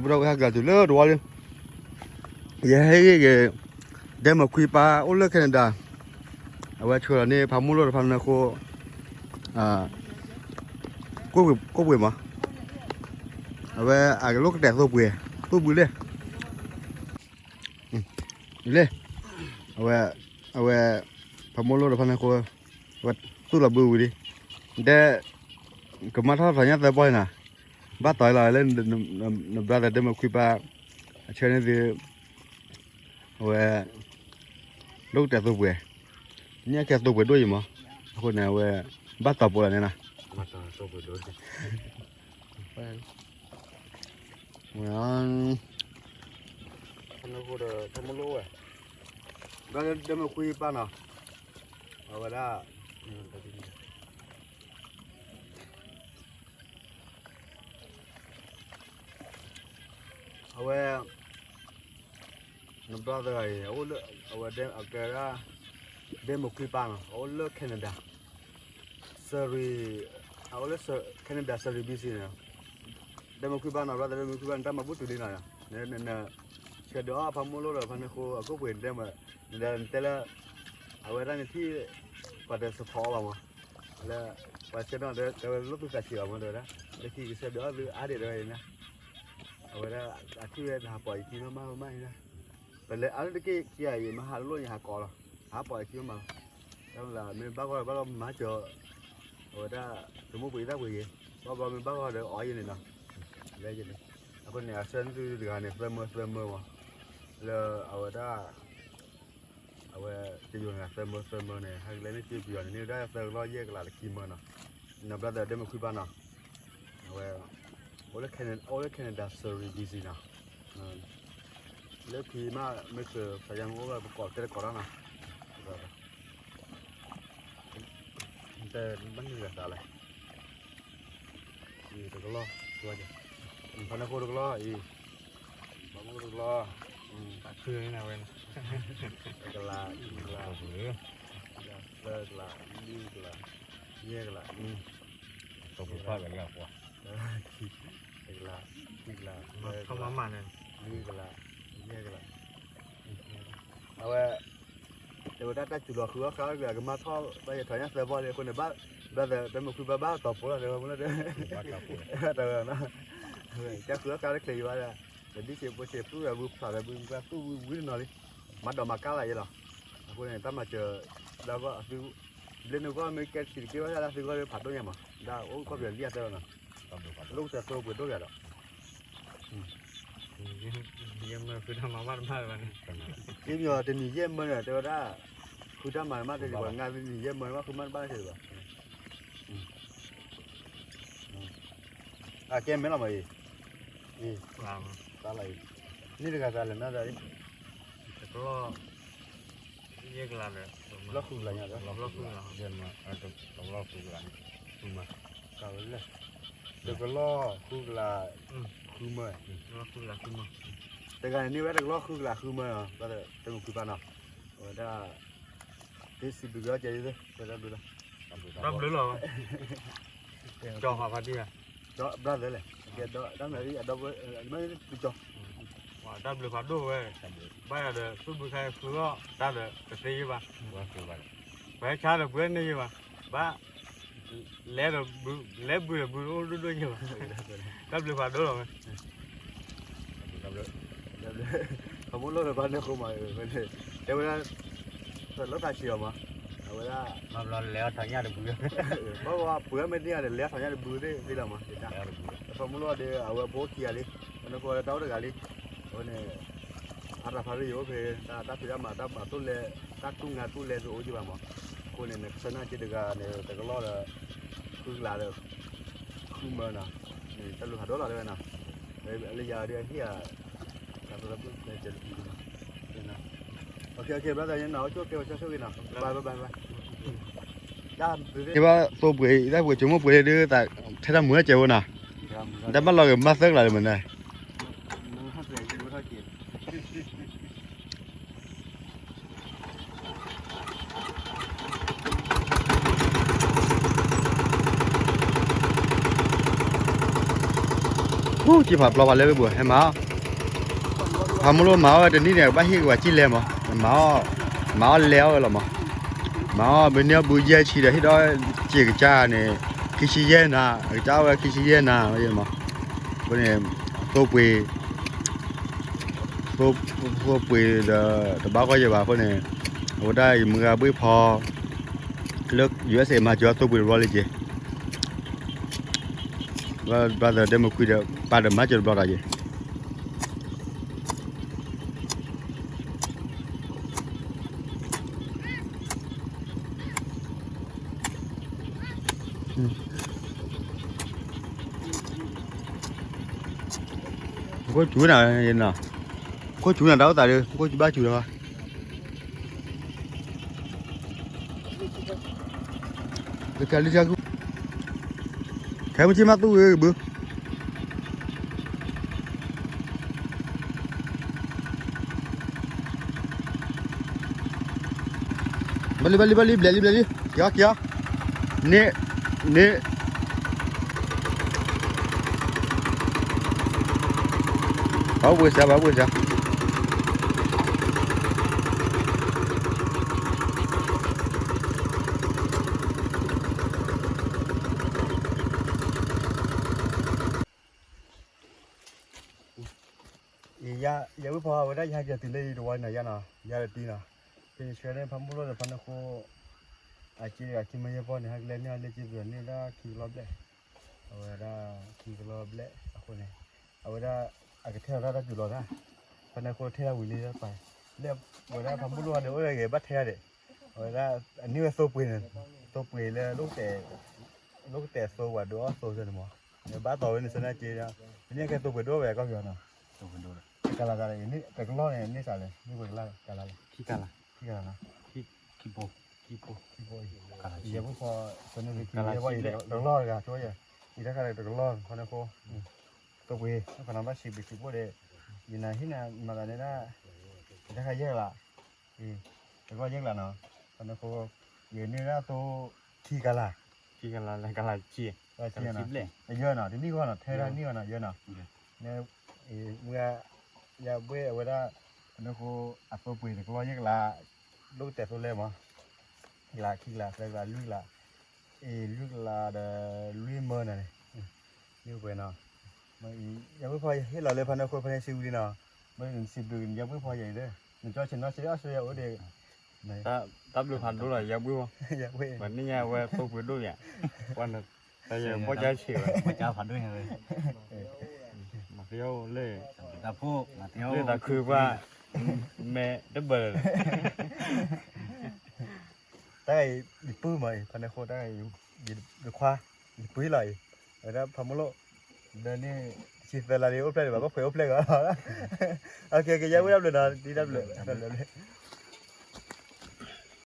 ပဒီပုၢ်ဝဲၢ်ဟဲက့ၤတုၤလၢတဝီလံ, ယဟဲဂ့ၤက့ၤ ဒဲမုၣ်ခွံပၢ်အိၣ်လၢ Canada, အဝဲဆှၢလီၤန့ၢ်ဖးမိၢ်လိၣ်ဒီးဖးနၢဃိ ကိၣ်ပှ့ၤမး, အဝဲအကလိၣ်ကတဲာ်သိပှ့ၤ, သိဘုလ့ၣ်, လ့ၣ်, အဝဲ, အဝဲ, ဖးမိၢ်လိၣ်ဒီးဖးနၢဃိ, အဝဲသူၣ်လီၤဘုဝံၤလံ, ဒဲ, ကမၤထီၣ်ထီၣ်ညၣ်သၢပီၢ်လံနီၤ, ဘၣ်တီၤလီၤလၢ န brother ဒဲမုၣ်ခွံပၢ်, အဆၢန့ၢ်သု, အဝဲ, လိၣ်ကတဲာ်သိပှ့ၤ, န့ၢ်ကဲသိပှ့ၤဒိၣ်ယံၤမး, အဃိန့ၣ် အဝဲ, ဘၣ်တီၤပှ့ၤလီၤန့ၣ်နီၤ, ဝဲ, ဖးနၢဃိဒီးဖးမိၢ်လိၣ်ဝဲ, ဒဲမုၣ်ခွံပၢ်နီၤ, အဝဲဒၣ် အဝဲ, န brother အံၤ အအိၣ်လၢ, အဝဲဒဲ, အကဲဒၣ်, ဒဲမုၣ်ခွံပၢ်နီၤ အအိၣ်လၢ Canada, Surrey, အအိၣ်လၢ Canada Surrey BC န့ၣ်, ဒဲမုၣ်ခွံပၢ်နီၤ brother ဒဲမုၣ်ခွံပၢ် နတၢ်မၤဘူၣ်တုၤလံနီၤ, န, န, ဆှၢဒုးအီၣ်ဖးမိၢ်လိၣ်ဒီးဖးနၢဃိအကိၣ်ပှ့ၤဒဲမုၣ်, နဒီးနတဲလၢ, အဝဲဒၣ်နထံၣ်, ပှၤတ support အီၤဘၣ်မး, လၢ, ပှၤဆှၢနီၤဒီး တဲဝဲလိၣ်သုသးဆံးဘၣ်မးတဲဝဲဒၣ်, လၢခံကဆှၢဒုးအီၣ်သုအါဒံးတဲဝဲန့ၣ်, အဝဲဒၣ်, အထံၣ်ဝဲတဟးပိာ်ယခံမးမးမးန့ၣ်, ပလဲၤအါလၢတက့ၢ်ခံဂၤအံၤ မ့ၢ်ဟးလိၣ်န့ၣ်ဟးကိးလီၤ, ဟးပိာ်ယခံမးလီၤ, တၢ်မ့ၢ်ဘၣ်ဂီၢ်ဒီးဘၣ်လီၤမၤစၢၤ, အဝဲဒၣ်, တမိၣ်ပှ့ၤတၢ်ပှ့ၤဂ့ၤ, ဘၣ်ဘျီမ့ၢ်ဘၣ်ဂီၢ်ဒီးအီၣ်ယဲန့ၣ်နီၤ, လဲန့ၣ်, အဃိန့ၣ် အဆၢန့ၢ်သုတဂၤန့ၣ် သၢမၢသၢမၢမး, လၢအဝဲဒၣ် အဝဲ, တယိၤန့ၣ် သၢမၢသၢမၢန့ၣ် ဟဲကလဲၤန့ၢ်က့ပယီၤန့ၣ် န့ၢ်ဝဲဒၣ်သၢကလီၢ်ယဲၢ်ကလးတခံမၢနီၤ, န brother ဒဲမုၣ်ခွံပၢ်နီၤ, အဝဲ, အိၣ်လၢ Canada Surrey BC နီၤ, လၢခံမး မ့ၢ်စၢၤသးယါမ့ၢ်အိၣ်ဝဲပကိးတဲတကိးတၢ်နီၤ, တဘၣ်မ့ၢ်တဂၤသးလဲၣ် အံၤတကလီၢ်, ဖးနၢဃိတကလီၢ်အံၤ, ဖးမိၢ်လိၣ်တကလီၢ်, တကလး, ခံကလး, သၢကလး, လွံၢ်ကလး, ယဲၢ်ကလး, တကလး, ခံကလး, လွံၢ်ကလး, ယဲၢ်ကလး, အဝဲ တဲဝဲဒၣ်တၢ်စူၤလီၤဃုအီၣ်ဃါအီၣ်က့ၤ ကမၤထီၣ်ဘၣ်ယဲၢ်ထီၣ်ညၣ်သၢပီၢ်လံအဃိန့ၣ် ဘၣ်, brother ဒဲမုၣ်ခွံပၢ်ဘၣ်တီၤဖိလီၤ တဲဝဲမ့ၢ်လၢတဲ, တၢ်ဝဲနီၤ, တၢ်ဃုအီၣ်ဃါတချ့ယဘၣ်ဒၣ်, ဒီးဒ်စ့ဖိစ့ဖုၣ်ဝဲဘုဖျးဒီးဘုဘၣ်သူၣ်ဝံဝံတနီၤလံ, မၤဒိးမၤကါလၢ်ယဲလီၤ, အဃိန့ၣ် တၢ်မၤစၢၤ, ဒ်ဘၣ်အသု, ဘျ့နဂီၢ်မ့ၢ်ကဲထံၣ်တက့ၢ်ဘၣ်ဒၣ်လၢသုဂီၢ်လၢဖးဒိၣ်ညါမး, ဒ်အိၣ်ခီပညီလံအသၢလီၤနီၤ, လိၣ်ကတဲာ်သိပှ့ၤဒိၣ်ယၤဒီး ယဲၢ်မၢဃုတၢ်မၤဘၣ်တဘၣ်ဘၣ်န့ၣ်, ယမ့ၢ်အီၤတနံၤယဲၢ်မၢန့ၣ် တဲဝဲဒၣ်, ဃုတၢ်မၤတဘၣ်တဘၣ် ငါတနံၤယဲၢ်မၢဘၣ် ဃုမၣ်တဘၣ်တဘၣ်, အကဲမဲလီၤမးအံၤ, အံၤ, သးလီၤအံၤ, န့ၣ်တဂၤသးလဲၤမးသးလံ, တကလီၢ်, ယဲၢ်ကလးဒီး, လီၢ်ဃုကလးညါဒီး, လီၢ်ဃုကလး, တကလီၢ်ဃုကလး, ဃုမၢ, ကဝဲလဲၣ်, တကလီၢ်ဃုကလး, ဃုမၢ, တဂၤန့ၣ်န့ၢ်ဝဲတကလီၢ်ဃုကလးဃုမၢနီၤ, တမုၢ်ကွံပာ်နီၤ, အဝဲဒၣ်, တစံးဘျုးက့ၤအီၤကဲဒ်သိး, တၢ်ဘျုးလီၤ, တၢ်ဘျုးလီၤ, ကၠီၤဟးဖးဒံၣ်ဧါ, ကၠီၤဘျါသၢလဲၣ်, တၢ်မၤအံၤအဒီပုၢ်ဝဲၢ်, မ့ၢ်ကၠီၤ, တၢ်ဘျုးဖးဒိၣ်ဝဲ, ဘၣ်ယၤဒီး သူၣ်ဘုခါဃုအီၣ် တၢ်ဒီးတသ့ယဘၣ်, ပှၤဆါဒီးပှၤန့ၢ်ယဘၣ်, ဘၣ်, လဲၤဒီးဘု, လဲၤဘုဒီးဘုအိၣ်ဒိၣ်ဒိၣ်ယဘၣ်, တၢ်ဘျုးဖးဒိၣ်လီၤဝဲ ခီမ့ၢ်လိၣ်လၢဘၣ်န့ၣ်ဃိမး, တဲဝဲဒၣ်, လိၣ်သးဆံးအီၤမး, အဝဲဒၣ်, ဘၣ်ဘျီလဲၤအီၣ်ထီၣ်ညၣ်တဘု, ဘၣ်ပှၤပှဲၤမ့ၢ်သ့ၣ်ညါဒီး လဲၤအီၣ်ထီၣ်ညၣ်တဘုသ့ၣ်သ့လီၤမး, ခီမ့ၢ်လိၣ်ဒီး အဝဲပအိၣ်ခံဂၤလံ, အဃိန့ၣ်, အတၢ်ဖးရ့ယိၣ်အိၣ်ဖဲ, တၢ်ဖံးတၢ်မၤ တၢ်ဘၣ်တိၢ်လဲ, တၢ်တူၢ်ငါတူၢ်လဲတအိၣ်ယဘၣ်မး, အဃိန့ၣ် နကဆၢနၢ်က့တဂၤန့ၣ် တကလီၢ်ဒီး, ဃုကလးဒီး, ဃုမၢနီၤ, တၢ်ဘျုးဖးဒိၣ်လီၤတဲဝဲနီၤ, လၢယၤဒီးဟ့ၣ်ယၤ, တၢ်ဘျုး, ကဲ, ကဲ, ဘၣ်သးယဲနီၤ အိၣ်ဆိၣ်ကဲ ပှၤကၠီဆိၣ်ဂ့ၤနီၤ, bye bye bye bye, ကဘၣ်သိပှ့ၤ, တၢ်ပှ့ၤဆိကမိၣ်ပှ့ၤဒုး, ထဲတၢ်မုာ်လၢကဲဝဲနီၤ, တၢ်ဘၣ်လီၤက့ၤမၤသၢကလးလၢမနုၤ ဟူး ကံၣ်ဖးပျီဖးလၢလၢပူၤ ဟဲမၤအီၣ်, ဖးမူလိမၤအီၣ်ဝဲတနံၣ်န့ၣ် ကဘၣ်ဟ့ၣ်က့ၤဝဲကံၣ်လဲမး, မၤအီၣ်, မၤအီၣ်လဲအီၣ်ဝဲလီၤမး, မၤအီၣ် မ့ၢ်န့ၢ်ဘူယဲၢ်ဆံဒီးဟ့ၣ်ဒီး စ့ၢ်ကစၢ်န့ၣ် ခံဆံယဲၢ်နၤ, အကစၢ်ဝဲခံဆံယဲၢ်နၤမး, အဃိန့ၣ် သိပှ့ၤ သိပှ့ၤဒီး တဘၣ်ကွၢ်ယဲဘၣ်အဃိန့ၣ်, အဝဲဒၣ်ယမုၢ်ဂၤဘှ့ၣ်ဖီ လၢ ယူၢ်အ့းအ့း မၤစၢၤသိပှ့ၤတဘျီလၢက့ၤ, brother တဲမခွံဒီး ပာ်ဒီးမၤစၢၤတဘျီတၢ်က့ၤ ခိၣ်စူၤနၤ, ခိၣ်စူၤနၤတၢ်အိၣ်သးဒီး ခိၣ်စူၤဘၣ်စူၤလီၤ, ခဲမုၢ်ဆ့ၣ်မးသူၣ်ဝဲဘု ဘၣ်လံ ဘၣ်လံ ဘၣ်လံ ဘျဲးလံ ဘျဲးလံ, က့ၤအီၤ က့ၤအီၤ, န့ၣ်, န့ၣ်, ဘၣ်အိၣ်ဘှံးစၢ် ဘၣ်အိၣ်ဘှံးစၢ် အံၤ ယၤဘှ့ၣ်ဖီဝဲဒၣ် ယဟဲက့ၤတုၤလၢအံၤတဝီနီၤ ယၤနီၤ ယၤတတံၤနီၤ, ဖဲန့ၣ်ဆှၢန့ၣ် ဖးမူလိဒီးဖးန့ၣ်ဃိ အက့ၤဂၤခံမၢယဲၢ်ပီၢ်န့ၣ် ဟဲကလဲၤန့ၢ်အီၤလၢက့ၤပယီၤန့ၢ်ဒၣ်ခံကလီဘျဲၣ်, အဝဲဒၣ်ခံကလီဘျဲၣ်အဃိန့ၣ်, အဝဲဒၣ်အကထဲလီၤတၢ်တၢ်စူၤလီၤသး, ဖးန့ၣ်ဃိထဲလီၤဝံၤလံတၢ်ပာ်, လၢဝဲဒၣ်ဖးမူလိအီၤဒီးအိၣ်ဂ့ၤဘၣ်ထဲဒၣ်ဒဲး, အဝဲဒၣ်အန့ၢ်ဝဲသိပှ့ၤန့ၣ်, သိပှ့ၤလၢ လိၣ်ကတဲာ်သိပှၤဒိၣ်အီၣ်သိစၢၤန့ၣ်မး, ဘၣ်သီဝဲန့ၣ် ဆၢနၢ်က့, မ့ၢ်န့ၢ်ကဲသိပှ့ၤဒိၣ်ဝဲကီၢ်ပယီၤနီၤ, ကလၤကလၤ, တကလီၢ်န့ၣ် န့ၢ်စးလဲၣ် မ့ၢ်ပှဲၤကလီၢ်လဲၣ်, ခံကလၤ, ခံကလၤ, ခံ, ခံဘိ, ခံဘိ, ယဲၢ်ဘှ့ၣ်ဖီ ဆၢနၢ်က့ တကလီၢ်တဂၤ ဆိယဲၢ်, အံၤတခါတကလီၢ် ဖးန့ၣ်ဃိ, သိပှ့ၤ ဖးန့ၣ်ဘၣ်စံးဘျုးစံးဖှိၣ်ဒီး, ယနၤဟံၣ်နၤမၤသးန့ၣ်ဒၣ်, ယတခါယဲၢ်ကလး တကလီၢ်ယဲၢ်ကလးနီၤ, ဖးန့ၣ်ဃိ, ယန့ၢ်ဒၣ်သိ ခံကလး, ခံကလး, ကလးဆံ, ကလးဆံဘျဲၣ်, ယဲၢ်နီၤ တနံၣ်ဂီၢ်နီၤ ထဲဒၣ်နံၣ်ဂီၢ်နီၤ ယဲၢ်နီၤ, မုၢ်ဂၤ, ယဘှ့ၣ်အဝဲဒၣ်, ဖးန့ၣ်ဃိ, အသိပှ့ၤတကလီၢ်ယဲၢ်ကလး, လိၣ်ကတဲာ်သိလဲၣ်မး, ကလးခံကလးသၢကလးလွံၢ်ကလး, အ့ လွံၢ်ကလးဒီးလွံၢ်မၢနၤန့ၣ်, မ့ၢ်ပှဲၤနီၤ, ယဘှ့ၣ်ဖီဟ့ၣ်လီၤလၢဖးန့ၣ်ဃိ ဖဲန့ၣ်စံးဝံၤလံနီၤ, မ့ၢ်စံးဘျုးယဘှ့ၣ်ဖီယဲအံၤဒီး, နကၠီဆ့ၣ်နီၤဆ့ၣ်အီၣ်ဆ့ၣ်ယအိၣ်ဒီး, တၢ်ဘျုးဖးဒိၣ်လီၤ ယဘှ့ၣ်ဖီ, ပှၤန့ၢ်ညါဝဲသိပှ့ၤဒိၣ်ယၤ, ပှၤန့ၣ်, တၢ်ယဘီၣ်ကၠၢ်ဆံးဝဲ, ဘီၣ်ကၠၢ်ဖးဒိၣ်ညါဝဲ, မၤသ့အိၣ်လၢ, တၢ်ဖိ, လၢတၢ်ခုပှၢ်, မဲာ်တဘၢၣ် တၢ်ဂၤအံၤ ယပုၢ်မးအံၤ ဖးန့ၣ်ဃိ တၢ်ဂၤအံၤ ယခွါ, ယပုၢ်လီၤအံၤ, ဝဲဒၣ်ဖးမူလိၣ်, ဒီးန့ၣ်, ဆံသၢလါလံ အိၣ်ဖျဲၣ်ဒံးဘၣ် ဘၣ်ဖှဲးအိၣ်ဖျဲၣ်ဂီၤလီၤ, ယဘှ့ၣ်တၢ်ဘျုးနီၤ တၢ်ဘျုး, တၢ်ဘျုး